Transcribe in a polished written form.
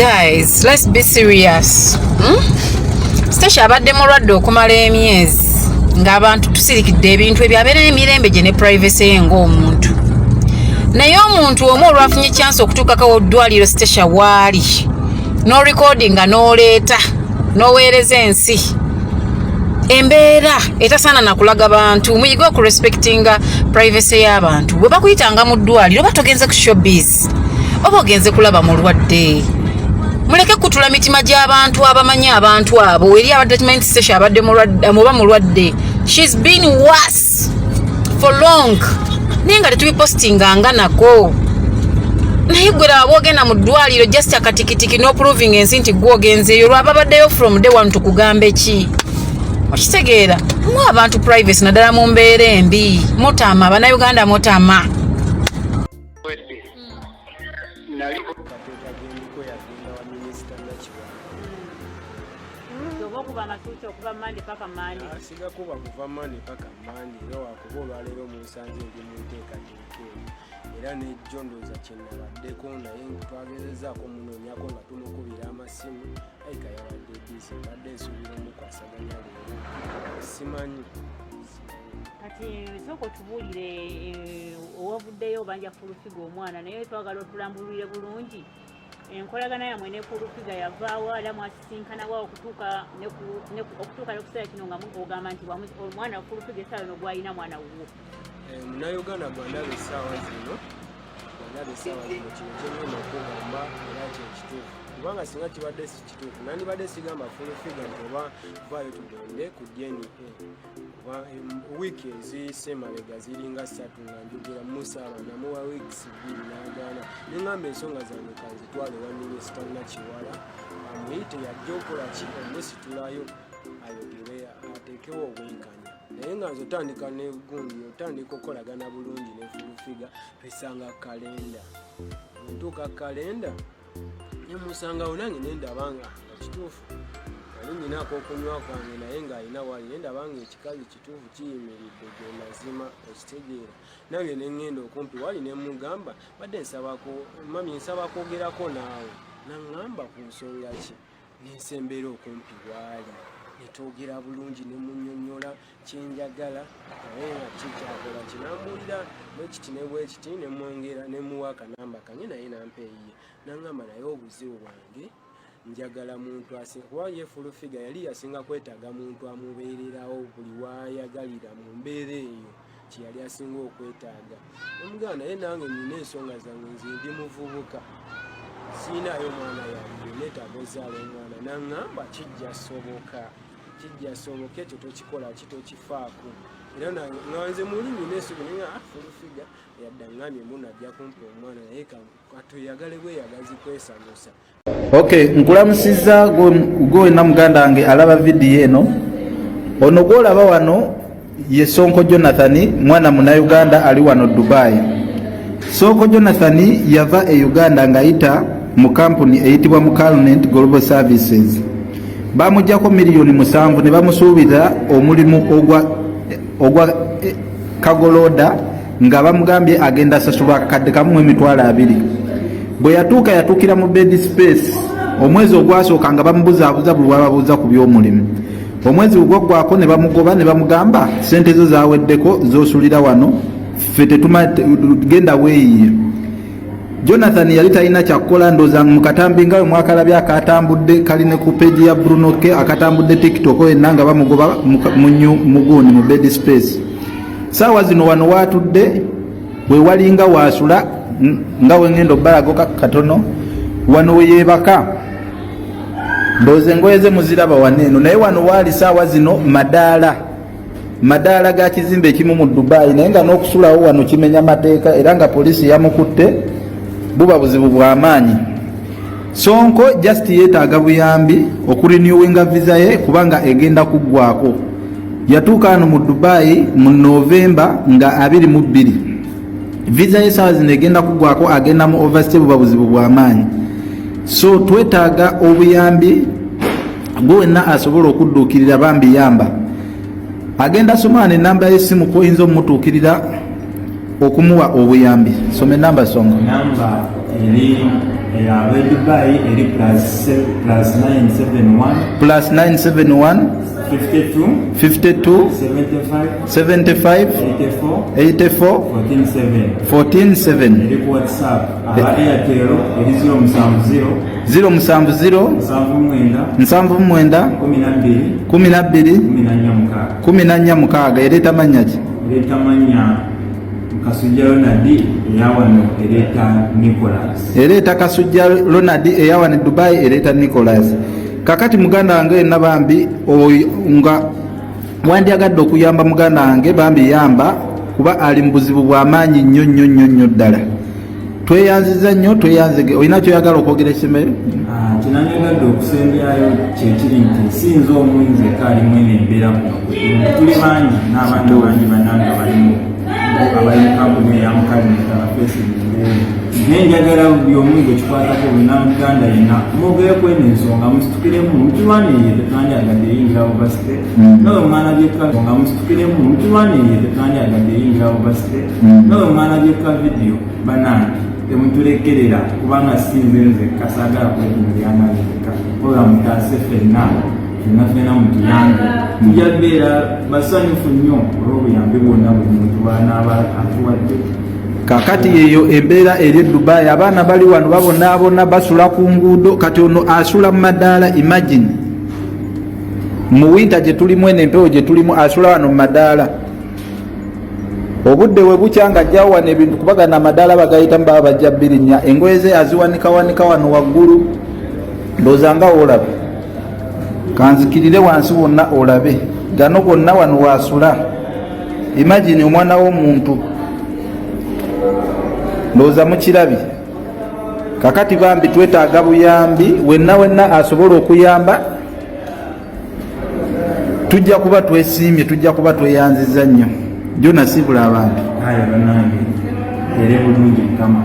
Guys, let's be serious, Stacia abadde mulwadde okumala emyezi ng'abantu tusirikidde ebintu ebyo. Abeera n'emirembe gye ne privacy ye ng'omuntu, naye omuntu omu olwafunye chance okutuukako ddwaliro Stacia waali, n'orecordinga, n'oleeta, n'oweereza ensi embeera etasaana nakulaga bantu. Muyige okurespectinga privacy y'abantu. Bwe bakuyitanga mu ddwaliro, oba togenze ku showbiz, oba ogenze kulaba mulwadde. Muleke kutula mitima gy'abantu abamanyi abantu abo. Eri abadde kimanyi nti Stacia abadde mulwadde, oba mulwadde, she's been worse for long, naye nga tetubipostinganga nako. Naye gwe laba bwogenda mu ddwaliro, just akatikitiki n'oproving ensi nti gwe ogenzeeyo. Lwaba baddeyo from day one, tukugambe ki? Okitegeera? Mu abantu privacy, naddala mu mbeera embi. Mutama, Abannayuganda mutama. Wedde nali Kateeka gendiko yagenda wa Minisita Nakiwala. Oba okuba amasuuti okuva Mande paka Mande? Asigakuba kuva Mande paka Mande, era wakuba olwaleero munsanze ndi mu nteekateeka eyo, era nejjo ndowooza kyenabaddeko, naye twagezezaako munoonyako nga tumukubira amasimu, ayika yabadde busy. Mbadde nsuubira omukwasaganya leero, simanyi. Kati sooka otubuulire, owavuddeyo obanja Full Figure omwana, naye twagala otulambululire bulungi enkolagana yammwe ne Full Figure. Yavaawo era mwasisinkanawa okutuuka n'okuseera kino nga ogamba nti omwana Full Figure essaawa eno gwalina mwana wuwo? Munnayuganda gwandaba essaawa zino, gwandaba essaawa zino, kino kyengenda okugamba era kyekituufu, kubanga singa kibadde si kituufu nandibadde sigamba Full Figure nti oba vaayo tugende ku DNA, kuba wiiki eziyise emabega ziringa 3 nga njogera musaaba, namuwa wiiki 2 n'agaana. Neŋŋamba ensonga zange kanzitwale wa Minisita Nakiwala, amuyite yajja okola ki, omusitulayo ayogere, ateekewo obwenkanya. Naye nga nze otandika ne gundi, otandika okukolagana bulungi ne Full Figure, pesanga kalenda. Ntuuka kalenda nemusangawo nange nendaba nga kituufu nali nyina akokunywa kwange, naye ng'alina wali, nendaba nga ekikazi kituufu kiyimiridde ge mazima, okitegeera? Nange neŋŋenda okumpi wali nemugamba, badde nsabako mami, nsaba kwogerako naawe. Naŋŋamba, ku nsonga ki? Nensembeera okumpi waali, netwogera bulungi, nemunyonyola kyenjagala, naye nga kikyakola kinambuulira bwekiti ne bwekiti. Nemwongera nemuwa akanamba kange, naye nampa eyiye. Naŋŋamba, naye obuzibu bwange njagala muntu asinga, kuba ye Full Figure yali yasinga kwetaaga muntu amubeererawo buli wayagalira mu mbeera eyo, kyeyali asinga okwetaaga. Nemugamba, naye nange nina ensonga zange, nze ndi muvubuka, siinayo mwana yange, neetaaga ozaala omwana. Naŋŋamba, kijja soboka, kijja soboka, ekyo tokikola ki, tokifaako. Era nga nze muli nina essuubi, naye nga Full Figure yadde aŋŋambye mbu najja kumpa omwana, naye katweyagale bweyagazi kwesanyusa. Ok, nkulamusizza gwe wenna muganda wange alaba vidiyo eno. Ono gwolaba wano ye Sonko Jonathan, mwana Munauganda ali wano Dubai. Sonko Jonathan yava e Uganda ng'ayita mu kampuni eyitibwa Mucalnet Global Services. Bamugjako miliyoni 7 ne bamusuubira omulimu ogwa kagoloda, nga bamugambye agenda asasulwa 1,020,000. Bwe yatuuka, yatuukira mu bed space. Omwezi ogwasooka nga bamubuzaabuza buli wababuuza ku by'omulimu. Omwezi gwaggwako ne bamugoba, ne bamugamba, sente zo zaweddeko zosulira wano, ffe tetuma, genda weeyiye. Jonathan yali talina kyakukola. Ndooza mu katambi nga we mwakalabye akatambudde, kali ne ku page ya Bruno K, akatambudde TikTok yenna, nga bamugoba mugundi mu bed space. Saawa zino wano waatudde we walinga waasula, nga wengenda obbalago katono wano we yeebaka. Ndowooza engoye ze muziraba wano eno, naye wano waali saawa zino madaala, madaala ga kizimbe ekimu mu Dubai, naye nga n'okusulawo wano kimenya mateeka, era nga poliisi yamukutte, buba buzibu bw'amaanyi. Sonko just yeetaaga buyambi okurenewinga visa ye, kubanga egenda kuggwako. Yatuuka wano mu Dubai mu Novemba nga 22. Visa ye saawa zino egenda kuggwako, agenda mu overstay, buba buzibu bw'amaanyi. So twetaaga obuyambi. Gwe wenna asobola okudduukirira, bambi yamba. Agenda soma wano enamba y'essimu kwoyinza omutuukirira okumuwa obuyambi. Soma enamba, Songa. Namba eri Ab'e Dubai eri plus 971 Plus 971 52 52 75 75 84 84 147 147. Eri ku WhatsApp. Aba Airtel eri 070 070 79 79 12 12 14 14 Ereeta mannya ki? Ereeta mannya Kasujja Ronald, eyawano ereeta Nicholas. Ereeta Kasujja Ronald, eyawano e Dubai ereeta Nicholas. Kakati muganda wange yenna bambi nga wandyagadde okuyamba muganda wange, bambi yamba, kuba ali mu buzibu bw'amaanyi nnyo nnyo nnyo nnyo ddala. Tweyanziza nnyo, tweyanzege. Olina kyoyagala okwogera ekisembayo? Ah, kyenandyagadde okusembyayo kyekiri nti sinza omu nzekka alimu eno embeera kuno, tuli bangi n'abaana bangi banange abalimu, abali mu kampuni eya Mukalineta bafeesi embeera. Naye njagala buli omu gwe kikwatako, Munnayuganda yenna, mwogere ku eno ensonga, musitukiremu, mutulwanirire. Tetwandyagadde eyingira bubasite noyo omwana byekka nga musitukiremu, mutulwanirire. Tetwandyagadde eyingira bubasite noyo omwana byekka vidiyo. Banange, temutulekerera, kubanga si nze nzekka, saagala kwetunulyana nzekka, wabula mutaase ffenna ffenna ffenna, mutuyambe. Tujja beera basanyufu nnyo olw'obuyambi bwonna buli muntu bw'anaaba atuwadde. Kakati yeyo embeera eri e Dubai. Abaana bali wano babonaabona, basula ku nguudo. Kati ono asula mu madaala. Imagine, mu winter gye tulimu, eno empewo gye tulimu, asula wano mu madaala. Obudde we bukya nga ajjawo wano ebintu, kubagana amadaala bagayitamu, baba bajja birinnya. Engoye ze aziwanikawanika wano waggulu. Ndowooza nga woolaba, kanzikirire wansi wonna olabe gano gonna wano wasula. Imagine, omwana w'omuntu. Ndowooza mukirabye. Kakati bambi twetaaga buyambi. Wenna wenna asobola okuyamba, tujja kuba twesiimye, tujja kuba tweyanziza nnyo. Jonasiibula abantu. Aye bannange, ere bulungi, Mukama.